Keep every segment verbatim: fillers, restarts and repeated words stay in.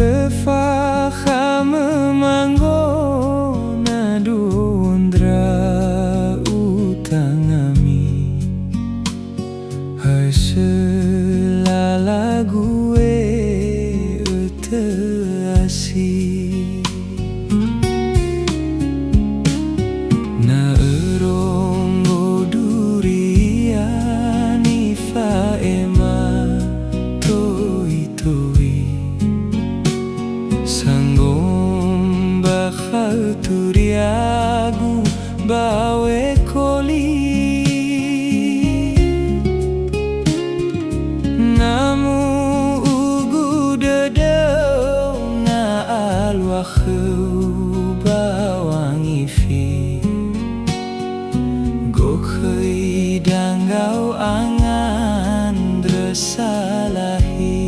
Öfakhamö manggo na duo ndra'u tangami. Haösö lalagu we ötöasi. Na örongo duria nifa'ema to'i-to'i. Sangombakha'ö turiagu ba wekoli. Na mu'ugu dödöu na alua khöu ba wangifi. Gokhöi dangau angandrö salahi.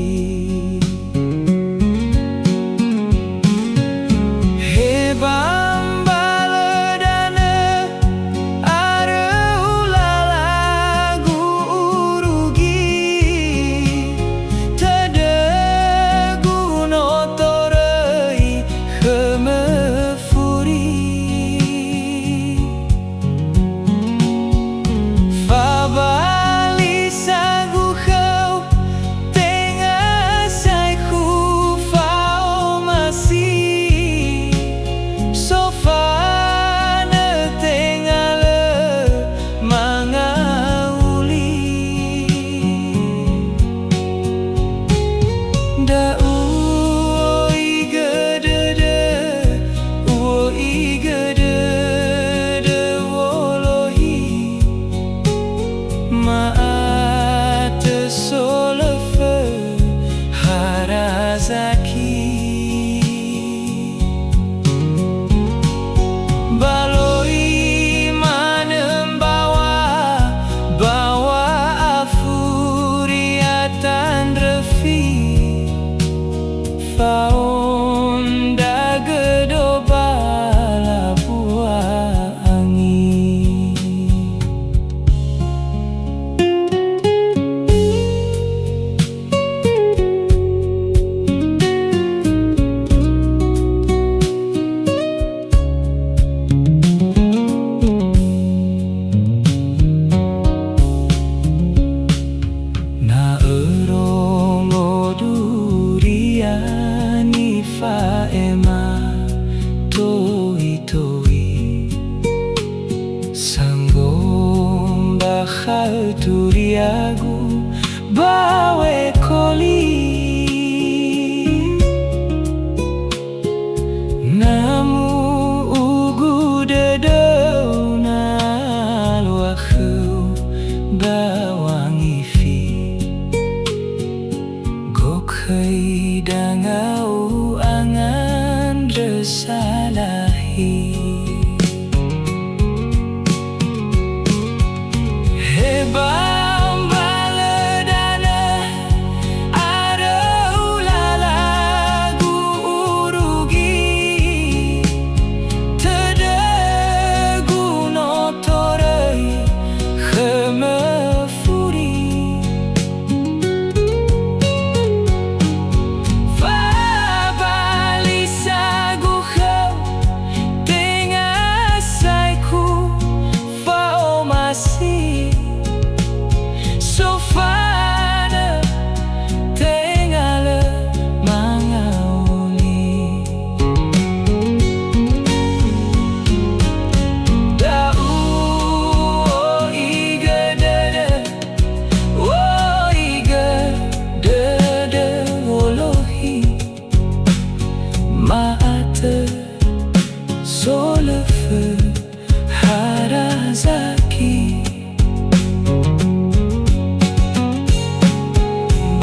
He ba mbalö danö aröu lalagu urugi, tödögu no toröi khömö furi. Fabali sagu khöu, tenga saekhu fa'omasi. Sofanö tenga lö mangauli. Da'u u'oigö dödö, u'oigö dödö wolohi. Ma'atö solöfö ha razaki. Baloi manö mbaŵa, baŵa afuri atandröfi. Fa'ondragödo ba labua angi. Na örongo duria nifa'ema to'i-to'i. Sangombakha'ö turiagu ba wekoli. Na mu'ugu dödöu na alua khöu ba wangifi. Gokhöi dangau angandrö salahi. He ba mbalö danö aröu lalagu urugi, tödögu no toröi khömö furi. Fabali sagu khöu, tenga saekhu fa'omasi. Sofanö tenga lö mangauli. Da'u u'oigö dödö, u'oigö dödö wolohi. Ma'atö solöfö ha razaki.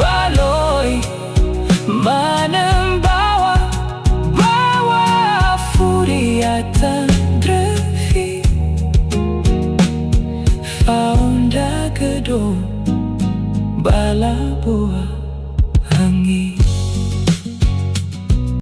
Baloi manö mbaŵa, baŵa afuri atandröfi. Fa'ondragödo ba labua